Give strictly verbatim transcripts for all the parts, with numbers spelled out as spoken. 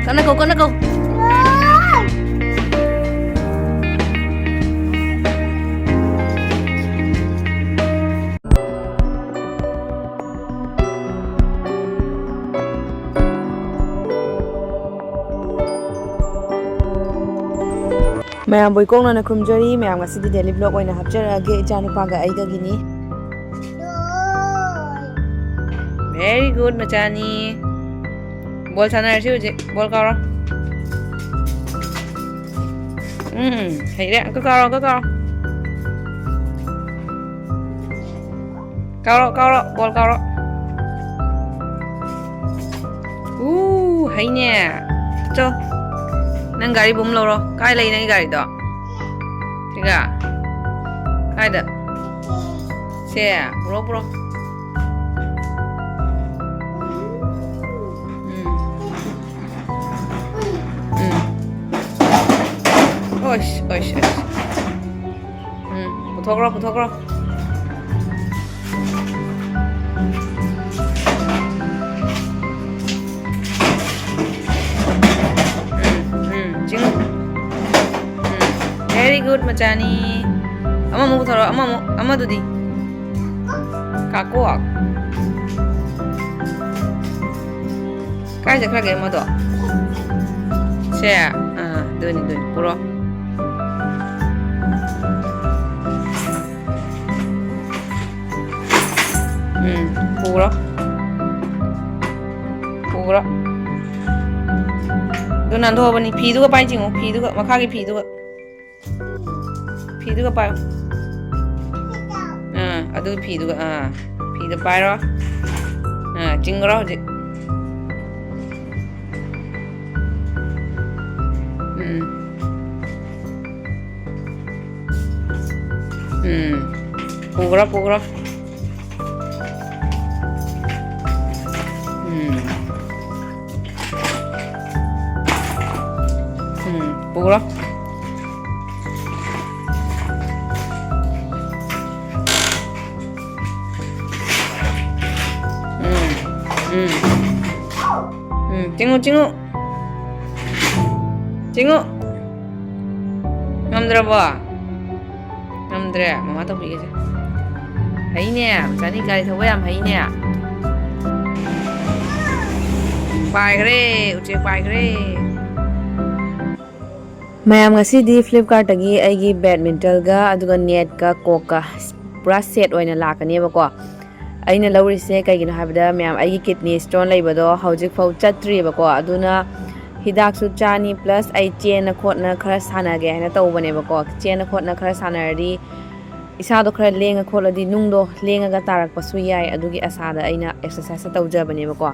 ꯀꯟꯅ ꯀꯧ, ꯀꯟꯅ ꯀꯧ꯫ ꯃꯌꯥꯝꯕꯨ ꯏꯀꯣꯛꯅꯅ ꯈꯨꯔꯨꯝꯖꯔꯤ꯫ ꯃꯌꯥꯝ ꯉꯁꯤꯗꯤ daily vlog ꯑꯣꯏꯅ ꯍꯥꯞꯆꯔꯛꯑꯒꯦ, ꯏꯆꯥꯅꯨꯄꯥꯒ ꯑꯩꯒꯒꯤꯅꯤ꯫ Very good, ꯃꯆꯥꯅꯤ꯫ ꯕꯣꯜ ꯁꯥꯟꯅꯔꯁꯤ ꯍꯧꯖꯤꯛ꯫ ꯕꯣꯜ ꯀꯥꯎꯔꯣ꯫ ꯎꯝ, ꯍꯩꯔꯦ꯫ ꯑꯪꯀ ꯀꯥꯎꯔꯣ, ꯑꯪꯀ ꯀꯥꯎꯔꯣ꯫ ꯀꯥꯎꯔꯣ, ꯀꯥꯎꯔꯣ, ꯕꯣꯜ ꯀꯥꯎꯔꯣ꯫ ꯎ, ꯍꯩꯅꯦ꯫ ꯆꯣ꯫ ꯅꯪ ꯒꯥꯔꯤ ꯕꯨꯝ ꯂꯧꯔꯣ꯫ ꯀꯥꯏ ꯂꯩ ꯅꯪꯒꯤ ꯒꯥꯔꯤꯗꯣ? ꯁꯤꯒ? ꯀꯥꯏꯗ? ꯁꯦ, ꯄꯨꯔꯣ, ꯄꯨꯔꯣ꯫ ꯎꯝ꯫ ꯎꯝ꯫ ꯑꯣꯏꯁ, ꯑꯣꯏꯁ, ꯑꯣꯏꯁ꯫ ꯎꯝ, ꯄꯨꯊꯣꯛꯈ꯭ꯔꯣ, ꯄꯨꯊꯣꯛꯈ꯭ꯔꯣ꯫ ꯎꯝ, ꯎꯝ, ꯆꯤꯡꯉꯨ꯫ ꯎꯝ, very good, ꯃꯆꯥꯅꯤ꯫ ꯑꯃꯃꯨꯛ ꯄꯨꯊꯣꯔꯛꯑꯣ, ꯑꯃꯃꯨꯛ, ꯑꯃꯗꯨꯗꯤ? ꯀꯥꯀꯣ꯫ ꯀꯥꯏ ꯆꯠꯈ꯭ꯔꯒꯦ ꯑꯃꯗꯣ? ꯁꯦ, ꯑꯥ, ꯑꯗꯨꯅꯤ, ꯑꯗꯨꯅꯤ, ꯄꯨꯔꯣ꯫ ꯎꯝ, ꯄꯨꯔꯣ꯫ ꯄꯨꯔꯣ꯫ ꯑꯗꯨ ꯅꯥꯟꯊꯣꯛꯑꯕꯅꯤ꯫ ꯐꯤꯗꯨꯒ ꯄꯥꯏ ꯆꯤꯡꯉꯨ, ꯐꯤꯗꯨꯒ, ꯃꯈꯥꯒꯤ ꯐꯤꯗꯨꯒ꯫ ꯐꯤꯗꯨꯒ ꯄꯥꯏꯌꯣ꯫ ꯑꯥ, ꯑꯗꯨꯒ ꯐꯤꯗꯨꯒ, ꯑꯥ, ꯐꯤꯗꯣ ꯄꯥꯏꯔꯣ꯫ ꯑꯥ, ꯆꯤꯡꯈ꯭ꯔꯣ ꯍꯧꯖꯤꯛ꯫ ꯎꯝ꯫ ꯎꯝ꯫ ꯄꯨꯈ꯭ꯔꯣ, ꯄꯨꯈ꯭ꯔꯣ꯫ ꯎꯝ꯫ ꯎꯝ, ꯄꯨꯈ꯭ꯔꯣ꯫ ꯎꯝ꯫ ꯎꯝ, ꯆꯤꯡꯉꯨ, ꯆꯤꯡꯉꯨ꯫ ꯆꯤꯡꯉꯨ꯫ ꯉꯝꯗ꯭ꯔꯕꯣ? ꯉꯝꯗ꯭ꯔꯦ꯫ ꯃꯃꯥ ꯇꯧꯕꯤꯒꯦꯁꯦ꯫ ꯍꯩꯅꯦ, ꯃꯆꯥꯅꯤ ꯒꯥꯔꯤ ꯊꯧꯕ ꯌꯥꯝ ꯍꯩꯅꯦ꯫ ꯄꯥꯏꯈ꯭ꯔꯦ, ꯎꯆꯦꯛ ꯄꯥꯏꯈ꯭ꯔꯦ꯫ ꯃꯌꯥꯝ, ꯉꯁꯤꯗꯤ Flipkartꯇꯒꯤ ꯑꯩꯒꯤ badmintonꯒ ꯑꯗꯨꯒ netꯀ ꯀꯣꯛꯀ ꯄꯨꯔꯥ set ꯑꯣꯏꯅ ꯂꯥꯛꯀꯅꯦꯕꯀꯣ꯫ ꯑꯩꯅ ꯂꯧꯔꯤꯁꯦ ꯀꯩꯒꯤꯅꯣ ꯍꯥꯏꯕꯗ, ꯃꯌꯥꯝ, ꯑꯩꯒꯤ kidney stone ꯂꯩꯕꯗꯣ ꯍꯧꯖꯤꯛꯐꯥꯎ ꯆꯠꯇ꯭ꯔꯤꯕꯀꯣ꯫ ꯑꯗꯨꯅ ꯍꯤꯗꯥꯛꯁꯨ ꯆꯥꯅꯤ, plus ꯑꯩ ꯆꯦꯟꯅ ꯈꯣꯠꯅ ꯈꯔ ꯁꯥꯟꯅꯒꯦ ꯍꯥꯏꯅ ꯇꯧꯕꯅꯦꯕꯀꯣ꯫ ꯆꯦꯟꯅ ꯈꯣꯠꯅ ꯈꯔ ꯁꯥꯟꯅꯔꯗꯤ ꯏꯁꯥꯗꯣ ꯈꯔ ꯂꯦꯡꯉ ꯈꯣꯠꯂꯗꯤ ꯅꯨꯡꯗꯣ ꯂꯦꯡꯉꯒ ꯇꯥꯔꯛꯄꯁꯨ ꯌꯥꯏ, ꯑꯗꯨꯒꯤ ꯑꯁꯥꯗ ꯑꯩꯅ exerciseꯁꯦ ꯇꯧꯖꯕꯅꯦꯕꯀꯣ꯫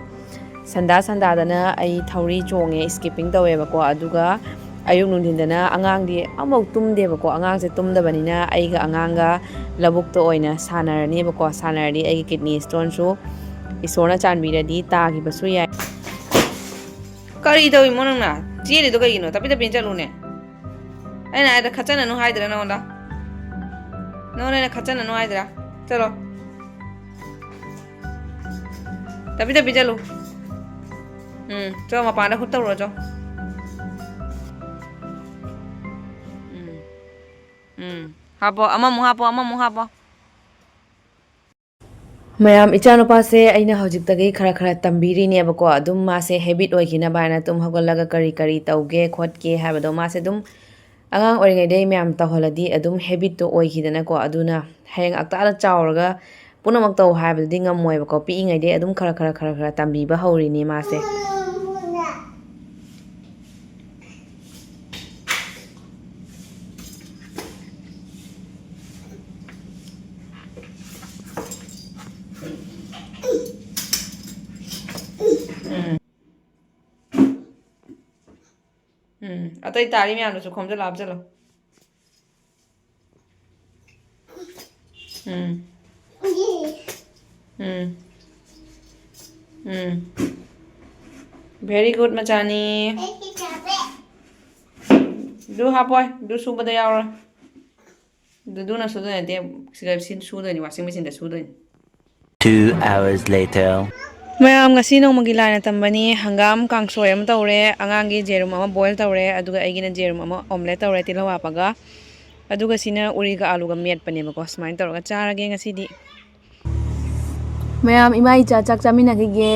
ꯁꯟꯗꯥ ꯁꯟꯗꯥꯗꯅ ꯑꯩ ꯊꯧꯔꯤ ꯆꯣꯡꯉꯦ, skipping ꯇꯧꯋꯦꯕꯀꯣ꯫ ꯑꯗꯨꯒ ꯑꯌꯨꯛ ꯅꯨꯡꯊꯤꯟꯗꯅ ꯑꯉꯥꯡꯗꯤ ꯑꯃꯐꯥꯎ ꯇꯨꯝꯗꯦꯕꯀꯣ꯫ ꯑꯉꯥꯡꯁꯦ ꯇꯨꯝꯗꯕꯅꯤꯅ ꯑꯩꯒ ꯑꯉꯥꯡꯒ ꯂꯧꯕꯨꯛꯇ ꯑꯣꯏꯅ ꯁꯥꯟꯅꯔꯅꯦꯕꯀꯣ꯫ ꯁꯥꯟꯅꯔꯗꯤ ꯑꯩꯒꯤ kidney stoneꯁꯨ ꯏꯁꯣꯔꯅ ꯆꯥꯟꯕꯤꯔꯗꯤ ꯇꯥꯈꯤꯕꯁꯨ ꯌꯥꯏ꯫ ꯀꯔꯤ ꯇꯧꯔꯤꯃꯣ ꯅꯪꯅ? ꯆꯦꯜꯂꯤꯗꯣ ꯀꯩꯒꯤꯅꯣ? ꯇꯞꯄꯤ ꯇꯞꯄꯤ ꯆꯠꯂꯨꯅꯦ꯫ ꯑꯩꯅ ꯍꯥꯏꯗ ꯈꯠꯆꯅꯅꯨ ꯍꯥꯏꯗ꯭ꯔꯥ ꯅꯉꯣꯟꯗ? ꯅꯉꯣꯟꯗ ꯑꯩꯅ ꯈꯠꯆꯅꯅꯨ ꯍꯥꯏꯗ꯭ꯔꯥ? ꯆꯠꯂꯣ꯫ ꯇꯞꯄꯤ ꯇꯞꯄꯤ ꯆꯠꯂꯨ꯫ ꯎꯝ, ꯆꯣ, ꯃꯄꯥꯟꯗ ꯍꯨꯠ ꯇꯧꯔꯨꯔꯣ, ꯆꯣ꯫ ꯎꯝ꯫ ꯎꯝ꯫ ꯍꯥꯞꯄꯣ, ꯑꯃꯃꯨꯛ ꯍꯥꯞꯄꯣ, ꯑꯃꯃꯨꯛ ꯍꯥꯞꯄꯣ꯫ ꯃꯌꯥꯝ, ꯏꯆꯥꯅꯨꯄꯥꯁꯦ ꯑꯩꯅ ꯍꯧꯖꯤꯛꯇꯒꯤ ꯈꯔ ꯈꯔ ꯇꯝꯕꯤꯔꯤꯅꯦꯕꯀꯣ꯫ ꯑꯗꯨꯝ ꯃꯥꯁꯦ habit ꯑꯣꯏꯈꯤꯅꯕ ꯍꯥꯏꯅ ꯇꯨꯝ ꯍꯧꯒꯠꯂꯒ ꯀꯔꯤ ꯀꯔꯤ ꯇꯧꯒꯦ ꯈꯣꯠꯀꯦ ꯍꯥꯏꯕꯗꯣ ꯃꯥꯁꯦ ꯑꯗꯨꯝ ꯑꯉꯥꯡ ꯑꯣꯏꯔꯤꯉꯩꯗꯩ ꯃꯌꯥꯝ ꯇꯧꯍꯜꯂꯗꯤ ꯑꯗꯨꯝ habitꯇꯣ ꯑꯣꯏꯈꯤꯗꯅꯀꯣ꯫ ꯑꯗꯨꯅ ꯍꯌꯦꯡ ꯑꯇꯥꯗ ꯆꯥꯎꯔꯒ ꯄꯨꯝꯅꯃꯛ ꯇꯧ ꯍꯥꯏꯕꯗꯨꯗꯤ ꯉꯝꯃꯣꯏꯕꯀꯣ꯫ ꯄꯤꯛꯏꯉꯩꯗꯩ ꯑꯗꯨꯝ ꯈꯔ ꯈꯔ ꯈꯔ ꯈꯔ ꯇꯝꯕꯤꯕ ꯍꯧꯔꯤꯅꯤ ꯃꯥꯁꯦ꯫ ꯎꯝ꯫ ꯎꯝ꯫ ꯑꯇꯩ ꯇꯥꯔꯤ ꯃꯌꯥꯝꯗꯨꯁꯨ ꯈꯣꯝꯖꯤꯜꯂ ꯍꯥꯞꯆꯤꯜꯂꯣ꯫ ꯎꯝ꯫ ꯎꯝ꯫ ꯎꯝ꯫ Very good, ꯃꯆꯥꯅꯤ꯫ ꯑꯗꯨ ꯍꯥꯞꯄꯣꯏ, ꯑꯗꯨ ꯁꯨꯕꯗ ꯌꯥꯎꯔꯣꯏ꯫ ꯑꯗꯨ, ꯑꯗꯨꯅ ꯁꯨꯗꯣꯏ ꯅꯠꯇꯦ, ꯁꯤꯗ ꯁꯤ ꯁꯨꯗꯣꯏꯅꯤ, washing machineꯗ ꯁꯨꯗꯣꯏꯅꯤ꯫ Two hours later. ꯃꯌꯥꯝ, ꯉꯁꯤ ꯅꯣꯡꯃꯒꯤ ꯂꯥꯏꯅ ꯇꯝꯕꯅꯤ꯫ ꯍꯪꯒꯥꯝ ꯀꯥꯡꯁꯣꯏ ꯑꯃ ꯇꯧꯔꯦ, ꯑꯉꯥꯡꯒꯤ ꯖꯦꯔꯨꯝ ꯑꯃ ꯕꯣꯏꯜ ꯇꯧꯔꯦ, ꯑꯗꯨꯒ ꯑꯩꯒꯤꯅ ꯖꯦꯔꯨꯝ ꯑꯃ ꯑꯣꯝꯂꯦꯠ ꯇꯧꯔꯦ ꯇꯤꯜꯍꯧ ꯍꯥꯞꯄꯒ꯫ ꯑꯗꯨꯒ ꯁꯤꯅ ꯎꯔꯤꯒ ꯑꯂꯨꯒ ꯃꯦꯠꯄꯅꯦꯕꯀꯣ꯫ ꯁꯨꯃꯥꯏꯅ ꯇꯧꯔꯒ ꯆꯥꯔꯒꯦ ꯉꯁꯤꯗꯤ꯫ ꯃꯌꯥꯝ, ꯏꯃꯥ ꯏꯆꯥ ꯆꯥꯛ ꯆꯥꯃꯤꯟꯅꯈꯤꯒꯦ꯫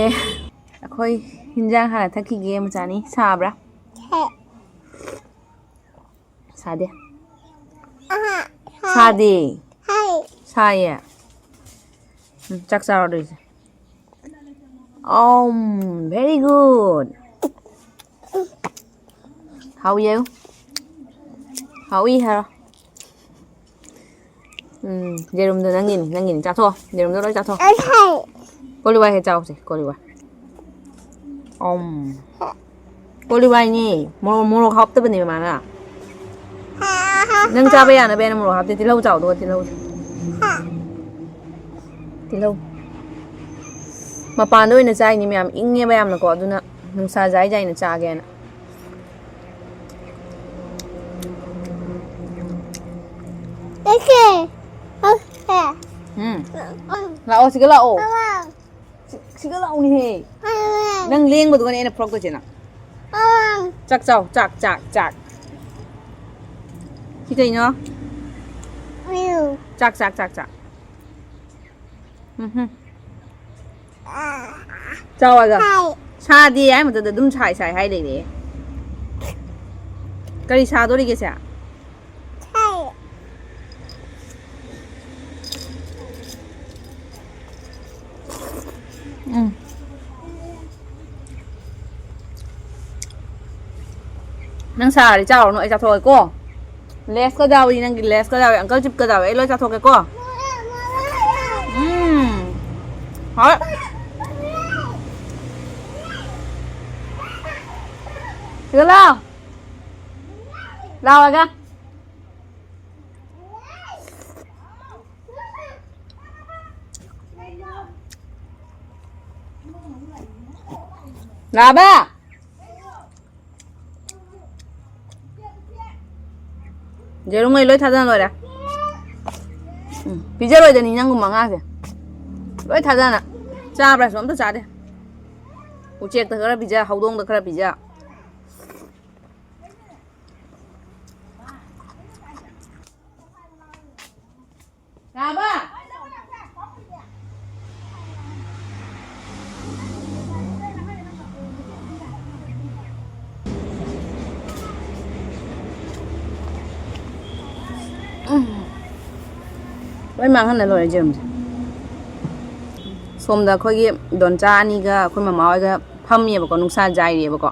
ꯑꯩꯈꯣꯏ ꯍꯤꯟꯖꯥꯡ ꯍꯥꯟꯅ ꯊꯛꯈꯤꯒꯦ꯫ ꯃꯆꯥꯅꯤ, ꯁꯥꯕ꯭ꯔꯥ? ꯁꯥꯗꯦ꯫ ꯁꯥꯗꯦ꯫ ꯁꯥꯏꯌꯦ꯫ ꯎꯝ, ꯆꯥꯛ ꯆꯥꯔꯣ ꯑꯗꯨꯏꯁꯦ꯫ ꯑꯣꯝ, very good. ꯍꯥꯎꯌꯦ꯫ ꯍꯥꯎꯏ ꯍꯥꯏꯔꯣ꯫ ꯎꯝ, ꯌꯦꯔꯨꯝꯗꯣ ꯅꯪꯒꯤꯅꯤ, ꯅꯪꯒꯤꯅꯤ꯫ ꯆꯥꯊꯣꯛꯑꯣ꯫ ꯌꯦꯔꯨꯝꯗꯣ ꯂꯣꯏ ꯆꯥꯊꯣꯛꯑꯣ꯫ ꯀꯣꯂꯤ ꯋꯥꯏ ꯍꯦꯛ ꯆꯥꯎꯁꯦ, ꯀꯣꯂꯤ ꯋꯥꯏ꯫ ꯑꯣꯝ꯫ ꯀꯣꯂꯤ ꯋꯥꯏꯅꯤ꯫ ꯃꯣꯔꯣꯛ, ꯃꯣꯔꯣꯛ ꯍꯥꯞꯇꯕꯅꯦꯕ ꯃꯥꯅ꯫ ꯅꯪ ꯆꯥꯕ ꯌꯥꯅꯕ ꯍꯥꯏꯅ ꯃꯣꯔꯣꯛ ꯍꯥꯞꯇꯦ꯫ ꯇꯤꯜꯍꯧ ꯆꯥꯎꯗꯨꯒ ꯇꯤꯜꯍꯧ꯫ ꯇꯤꯜꯍꯧ꯫ ꯃꯄꯥꯟꯗ ꯑꯣꯏꯅ ꯆꯥꯏꯅꯤ ꯃꯌꯥꯝ꯫ ꯏꯪꯉꯦꯕ ꯌꯥꯝꯅꯀꯣ꯫ ꯑꯗꯨꯅ ꯅꯨꯡꯁꯥ ꯌꯥꯏ ꯌꯥꯏꯅ ꯆꯥꯒꯦꯅ꯫ ꯎꯝ꯫ ꯂꯥꯛꯑꯣ, ꯁꯤꯒ ꯂꯥꯛꯑꯣ꯫ ꯁꯤ-, ꯁꯤꯒ ꯂꯥꯛꯎꯅꯦꯍꯦ꯫ ꯅꯪ ꯂꯦꯡꯕꯗꯨꯒꯅꯦ ꯑꯩꯅ ꯐꯨꯔꯛꯇꯣꯏꯁꯦ ꯅꯪ꯫ ꯆꯥꯛ ꯆꯥꯎ, ꯆꯥꯛ, ꯆꯥꯛ, ꯆꯥꯛ꯫ ꯁꯤ ꯀꯩꯅꯣ? ꯆꯥꯛ, ꯆꯥꯛ, ꯆꯥꯛ, ꯆꯥꯛ꯫ ꯎꯝꯍꯨꯝ꯫ ꯆꯥꯎ ꯍꯥꯏꯒ꯫ ꯁꯥꯗꯦ ꯍꯥꯏ ꯃꯇꯝꯗ ꯑꯗꯨꯝ ꯁꯥꯏ ꯁꯥꯏ ꯍꯥꯏ ꯂꯩꯔꯦ꯫ ꯀꯔꯤ ꯁꯥꯗꯣꯔꯤꯒꯦ ꯁꯦ? ꯎꯝ꯫ ꯅꯪ ꯁꯥꯔꯗꯤ ꯆꯥꯎꯔꯅꯨ, ꯑꯩ ꯆꯥꯊꯣꯛꯑꯒꯦꯀꯣ꯫ ꯂꯦꯁꯀ ꯌꯥꯎꯏ, ꯅꯪꯒꯤ ꯂꯦꯁꯀ ꯌꯥꯎꯏ, ꯑꯪꯀꯜ ꯆꯤꯞꯀ ꯌꯥꯎꯏ, ꯑꯩ ꯂꯣꯏ ꯆꯥꯊꯣꯛꯀꯦꯀꯣ꯫ ꯎꯝ꯫ ꯍꯣꯏ꯫ ꯁꯤꯗ ꯂꯥꯎ꯫ ꯂꯥꯎ ꯑꯒ꯫ ꯂꯥꯕ꯫ ꯌꯦꯔꯨꯝꯉꯩ ꯂꯣꯏ ꯊꯥꯗꯅ ꯂꯣꯏꯔꯦ꯫ ꯎꯝ, ꯄꯤꯖꯔꯣꯏꯗꯅꯤ ꯅꯪꯒꯨꯝꯕ ꯑꯉꯥꯡꯁꯦ꯫ ꯂꯣꯏ ꯊꯥꯗꯅ꯫ ꯆꯥꯕ꯭ꯔꯥꯁꯨ ꯑꯝꯇ ꯆꯥꯗꯦ꯫ ꯎꯆꯦꯛꯇ ꯈꯔ ꯄꯤꯖ, ꯍꯧꯗꯣꯡꯗ ꯈꯔ ꯄꯤꯖ꯫ ꯆꯥꯕ꯫ ꯎꯝ꯫ ꯂꯣꯏ ꯃꯥꯡꯍꯟꯅ ꯂꯣꯏꯔꯦ ꯌꯦꯔꯨꯝꯁꯦ꯫ ꯁꯣꯝꯗ ꯑꯩꯈꯣꯏꯒꯤ ꯗꯣꯟꯆꯥ ꯑꯅꯤꯒ ꯑꯩꯈꯣꯏ ꯃꯃꯥ ꯍꯣꯏꯒ ꯐꯝꯃꯤꯕꯀꯣ, ꯅꯨꯡꯁꯥ ꯌꯥꯏꯔꯤꯕꯀꯣ꯫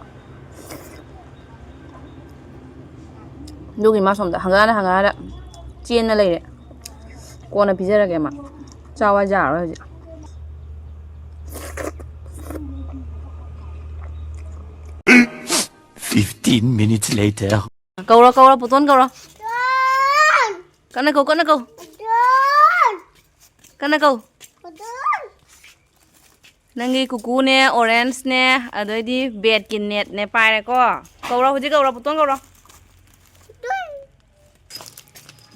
ꯑꯗꯨꯒꯤ ꯃꯥ ꯁꯣꯝꯗ ꯍꯪꯒꯥꯅ ꯍꯪꯒꯥꯅ ꯆꯦꯟꯅ ꯂꯩꯔꯦ꯫ ꯀꯣꯟꯅ ꯄꯤꯖꯔꯒꯦ ꯃꯥ꯫ ꯆꯥꯎ ꯍꯥꯏ ꯌꯥꯔꯔꯣꯏ ꯍꯧꯖꯤꯛ꯫ Fifteen minutes later. ꯀꯧꯔꯣ, ꯀꯧꯔꯣ, ꯄꯨꯇꯣꯟ ꯀꯧꯔꯣ꯫ ꯀꯟꯅ ꯀꯧ, ꯀꯟꯅ ꯀꯧ꯫ ꯀꯟꯅ ꯀꯧ꯫ ꯅꯪꯒꯤ ꯀꯨꯀꯨꯅꯦ, ꯑꯣꯔꯦꯟꯖꯅꯦ, ꯑꯗꯩꯗꯤ ꯕꯦꯠꯀꯤ ꯅꯦꯠꯅꯦ ꯄꯥꯏꯔꯦꯀꯣ꯫ ꯀꯧꯔꯣ, ꯍꯧꯖꯤꯛ ꯀꯧꯔꯣ, ꯄꯨꯇꯣꯟ ꯀꯧꯔꯣ꯫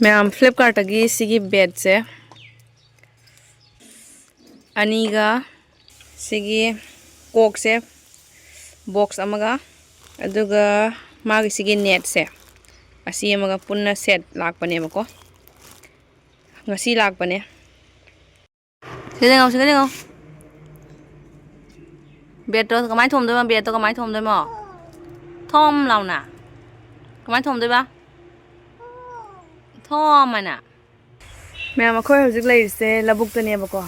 ꯃꯌꯥꯝ, ꯐ꯭ꯂꯤꯞꯀꯥꯔꯠꯇꯒꯤ ꯁꯤꯒꯤ ꯕꯦꯠꯁꯦ ꯑꯅꯤꯒ, ꯁꯤꯒꯤ ꯀꯣꯛꯁꯦ ꯕꯣꯛꯁ ꯑꯃꯒ, ꯑꯗꯨꯒ ꯃꯥꯒꯤ ꯁꯤꯒꯤ ꯅꯦꯠꯁꯦ ꯑꯁꯤ ꯑꯃꯒ ꯄꯨꯟꯅ ꯁꯦꯠ ꯂꯥꯛꯄꯅꯦꯕꯀꯣ꯫ ꯉꯁꯤ ꯂꯥꯛꯄꯅꯦ꯫ ꯁꯤꯗ ꯌꯦꯡꯉꯣ, ꯁꯤꯗ ꯌꯦꯡꯉꯣ꯫ ꯕꯦꯠꯇꯣ ꯀꯃꯥꯏꯅ ꯊꯣꯝꯗꯣꯏꯅꯣ? ꯕꯦꯠꯇꯣ ꯀꯃꯥꯏꯅ ꯊꯣꯝꯗꯣꯏꯅꯣ? ꯊꯣꯝ ꯂꯥꯎꯅ꯫ ꯀꯃꯥꯏꯅ ꯊꯣꯝꯗꯣꯏꯕ? ꯊꯣꯝ ꯍꯥꯏꯅ꯫ ꯃꯌꯥꯝ, ꯑꯩꯈꯣꯏ ꯍꯧꯖꯤꯛ ꯂꯩꯔꯤꯁꯦ ꯂꯧꯕꯨꯛꯇꯅꯦꯕꯀꯣ꯫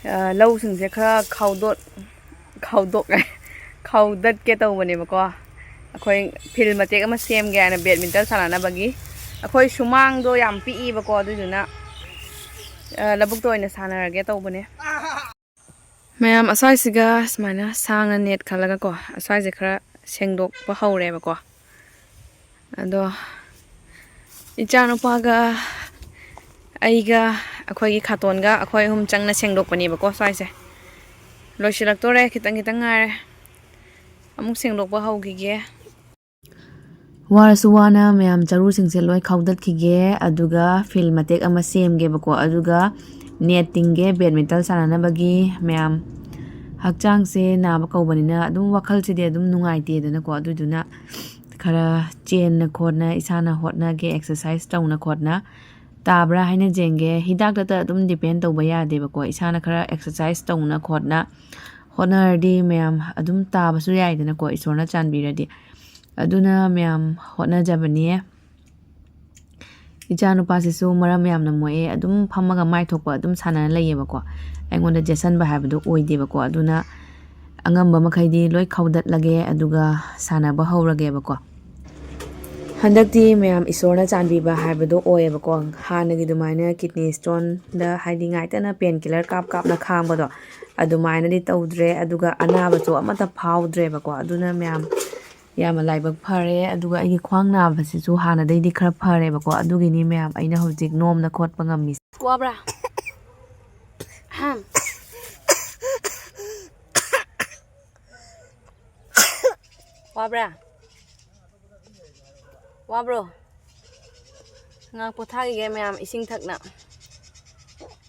ꯑ, ꯂꯧꯁꯤꯡꯁꯦ ꯈꯔ ꯈꯥꯎꯗꯣꯛ-, ꯈꯥꯎꯗꯣꯛ-, ꯈꯥꯎꯗꯠꯀꯦ ꯇꯧꯕꯅꯦꯕꯀꯣ꯫ ꯑꯩꯈꯣꯏ ꯐꯤꯜ ꯃꯇꯦꯛ ꯑꯃ ꯁꯦꯝꯒꯦ ꯍꯥꯏꯅ, ꯕꯦꯠꯃꯤꯟꯇꯟ ꯁꯥꯟꯅꯅꯕꯒꯤ꯫ ꯑꯩꯈꯣꯏ ꯁꯨꯃꯥꯡꯗꯣ ꯌꯥꯝ ꯄꯤꯛꯏꯕꯀꯣ, ꯑꯗꯨꯗꯨꯅ, ꯑ, ꯂꯧꯕꯨꯛꯇ ꯑꯣꯏꯅ ꯁꯥꯟꯅꯔꯒꯦ ꯇꯧꯕꯅꯦ꯫ ꯃꯌꯥꯝ, ꯑꯁ꯭ꯋꯥꯏꯁꯤꯒ ꯁꯨꯃꯥꯏꯅ ꯁꯥꯡꯅ ꯅꯦꯠ ꯈꯜꯂꯒꯀꯣ, ꯑꯁ꯭ꯋꯥꯏꯁꯦ ꯈꯔ ꯁꯦꯡꯗꯣꯛꯄ ꯍꯧꯔꯦꯕꯀꯣ꯫ ꯑꯗꯣ ꯏꯆꯥꯅꯨꯄꯥꯒ ꯑꯩꯒ, ꯑꯩꯈꯣꯏꯒꯤ ꯈꯥꯇꯣꯟꯒ, ꯑꯩꯈꯣꯏ ꯑꯍꯨꯝ ꯆꯪꯅ ꯁꯦꯡꯗꯣꯛꯄꯅꯦꯕꯀꯣ ꯁ꯭ꯋꯥꯏꯁꯦ꯫ ꯂꯣꯏꯁꯤꯜꯂꯛꯇꯣꯔꯦ, ꯈꯤꯇꯪ ꯈꯤꯇꯪ ꯉꯥꯏꯔꯦ꯫ ꯑꯃꯨꯛ ꯁꯦꯡꯗꯣꯛꯄ ꯍꯧꯈꯤꯒꯦ꯫ ꯋꯥꯔꯁꯨ ꯋꯥꯅ ꯃꯌꯥꯝ ꯆꯔꯨꯁꯤꯡꯁꯦ ꯂꯣꯏ ꯈꯥꯎꯗꯠꯈꯤꯒꯦ, ꯑꯗꯨꯒ ꯐꯤꯜ ꯃꯇꯦꯛ ꯑꯃ ꯁꯦꯝꯒꯦꯕꯀꯣ꯫ ꯑꯗꯨꯒ ꯅꯦꯠ ꯇꯤꯡꯒꯦ ꯕꯦꯗꯃꯤꯟꯇꯟ ꯁꯥꯟꯅꯅꯕꯒꯤ꯫ ꯃꯌꯥꯝ, ꯍꯛꯆꯥꯡꯁꯦ ꯅꯥꯕ ꯀꯧꯕꯅꯤꯅ ꯑꯗꯨꯝ ꯋꯥꯈꯜꯁꯤꯗꯤ ꯑꯗꯨꯝ ꯅꯨꯡꯉꯥꯏꯇꯦꯗꯅꯀꯣ꯫ ꯑꯗꯨꯗꯨꯅ ꯈꯔ ꯆꯦꯟꯅ ꯈꯣꯠꯅ, ꯏꯁꯥꯅ ꯍꯣꯠꯅꯒꯦ, ꯑꯦꯛꯁꯔꯁꯥꯏꯁ ꯇꯧꯅ ꯈꯣꯠꯅ꯫ ꯇꯥꯕ꯭ꯔꯥ ꯍꯥꯏꯅ ꯌꯦꯡꯒꯦ꯫ ꯍꯤꯗꯥꯛꯇꯇ ꯑꯗꯨꯝ ꯗꯤꯄꯦꯟ ꯇꯧꯕ ꯌꯥꯗꯦꯕꯀꯣ꯫ ꯏꯁꯥꯅ ꯈꯔ ꯑꯦꯛꯁꯔꯁꯥꯏꯁ ꯇꯧꯅ ꯈꯣꯠꯅ ꯍꯣꯠꯅꯔꯗꯤ ꯃꯌꯥꯝ ꯑꯗꯨꯝ ꯇꯥꯕꯁꯨ ꯌꯥꯏꯗꯅꯀꯣ, ꯏꯁꯣꯔꯅ ꯆꯥꯟꯕꯤꯔꯗꯤ꯫ ꯑꯗꯨꯅ ꯃꯌꯥꯝ ꯍꯣꯠꯅꯖꯕꯅꯦ꯫ ꯏꯆꯥ ꯅꯨꯄꯥꯁꯤꯁꯨ ꯃꯔꯝ ꯌꯥꯝꯅ ꯃꯣꯛꯑꯦ꯫ ꯑꯗꯨꯝ ꯐꯝꯃꯒ ꯃꯥꯏ ꯊꯣꯛꯄ ꯑꯗꯨꯝ ꯁꯥꯟꯅꯔ ꯂꯩꯌꯦꯕꯀꯣ꯫ ꯑꯩꯉꯣꯟꯗ ꯆꯦꯠꯁꯟꯕ ꯍꯥꯏꯕꯗꯣ ꯑꯣꯏꯗꯦꯕꯀꯣ꯫ ꯑꯗꯨꯅ ꯑꯉꯝꯕ ꯃꯈꯩꯗꯤ ꯂꯣꯏ ꯈꯧꯗꯠꯂꯒꯦ, ꯑꯗꯨꯒ ꯁꯥꯟꯅꯕ ꯍꯧꯔꯒꯦꯕꯀꯣ꯫ ꯍꯟꯗꯛꯇꯤ ꯃꯌꯥꯝ ꯏꯁꯣꯔꯅ ꯆꯥꯟꯕꯤꯕ ꯍꯥꯏꯕꯗꯣ ꯑꯣꯏꯌꯦꯕꯀꯣ꯫ ꯍꯥꯟꯅꯒꯤ ꯑꯗꯨꯃꯥꯏꯅ ꯀꯤꯗꯅꯤ ꯁ꯭ꯇꯣꯟꯗ, ꯍꯥꯏꯗꯤ ꯉꯥꯏꯇꯅ ꯄꯦꯟ ꯀꯤꯂꯔ ꯀꯥꯞ ꯀꯥꯞꯅ ꯈꯥꯡꯕꯗꯣ, ꯑꯗꯨꯃꯥꯏꯅꯗꯤ ꯇꯧꯗ꯭ꯔꯦ꯫ ꯑꯗꯨꯒ ꯑꯅꯥꯕꯁꯨ ꯑꯃꯠꯇ ꯐꯥꯎꯗ꯭ꯔꯦꯕꯀꯣ꯫ ꯑꯗꯨꯅ ꯃꯌꯥꯝ ꯌꯥꯝꯅ ꯂꯥꯏꯕꯛ ꯐꯔꯦ꯫ ꯑꯗꯨꯒ ꯑꯩꯒꯤ ꯈ꯭ꯋꯥꯡ ꯅꯥꯕꯁꯤꯁꯨ ꯍꯥꯟꯅꯗꯩꯗꯤ ꯈꯔ ꯐꯔꯦꯕꯀꯣ꯫ ꯑꯗꯨꯒꯤꯅꯤ ꯃꯌꯥꯝ ꯑꯩꯅ ꯍꯧꯖꯤꯛ ꯅꯣꯝꯅ ꯈꯣꯠꯄ ꯉꯝꯃꯤꯁꯦ꯫ ꯋꯥꯕ꯭ꯔꯥ? ꯑꯍꯝ꯫ ꯋꯥꯕ꯭ꯔꯥ? ꯋꯥꯕ꯭ꯔꯣ? ꯉꯥꯏꯍꯥꯛ ꯄꯣꯊꯥꯈꯤꯒꯦ ꯃꯌꯥꯝ, ꯏꯁꯤꯡ ꯊꯛꯅ꯫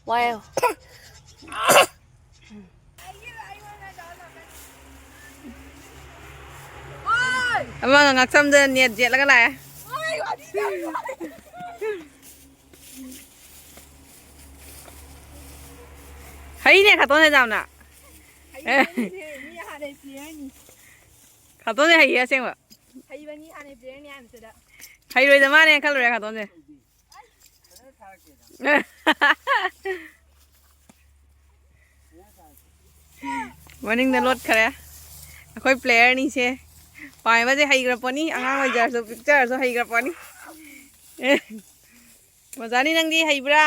ꯋꯥꯏꯌꯣ꯫ ꯑꯃꯒ ꯉꯥꯛꯁꯝꯗ ꯅꯦꯠ ꯌꯦꯠꯂꯒ ꯂꯥꯛꯑꯦ꯫ ꯍꯩꯅꯦ ꯈꯇꯣꯟꯅꯦ ꯌꯥꯝꯅ꯫ ꯍꯩꯕꯅꯤꯁꯦ, ꯃꯤ ꯍꯥꯟꯅꯩ ꯄ꯭ꯂꯦꯌꯔꯅꯤ꯫ ꯈꯇꯣꯟꯅꯦ ꯍꯩꯌꯦ ꯑꯁꯦꯡꯕ꯫ ꯍꯩꯕꯅꯤ ꯍꯥꯟꯅꯩ ꯄ꯭ꯂꯦꯌꯔꯅꯤ ꯍꯥꯏꯕꯁꯤꯗ꯫ ꯍꯩꯔꯣꯏꯗ ꯃꯥꯅꯦ ꯈꯜꯂꯨꯔꯦ ꯈꯇꯣꯟꯁꯦ꯫ ꯃꯅꯤꯡꯗ ꯂꯣꯠꯈꯔꯦ꯫ ꯑꯩꯈꯣꯏ ꯄ꯭ꯂꯦꯌꯔꯅꯤꯁꯦ꯫ ꯄꯥꯏꯕꯁꯦ ꯍꯩꯈ꯭ꯔ ꯄꯣꯠꯅꯤ꯫ ꯑꯉꯥꯡ ꯑꯣꯏꯖꯔꯁꯨ, ꯄꯤꯛꯆꯔꯁꯨ ꯍꯩꯈ꯭ꯔ ꯄꯣꯠꯅꯤ꯫ ꯑꯦ꯫ ꯃꯖꯥꯅꯤ, ꯅꯪꯗꯤ ꯍꯩꯕ꯭ꯔꯥ?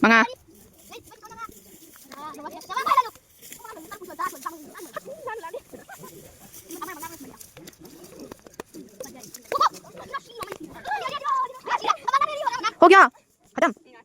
ꯃꯉꯥ꯫ हो गया। खत्म।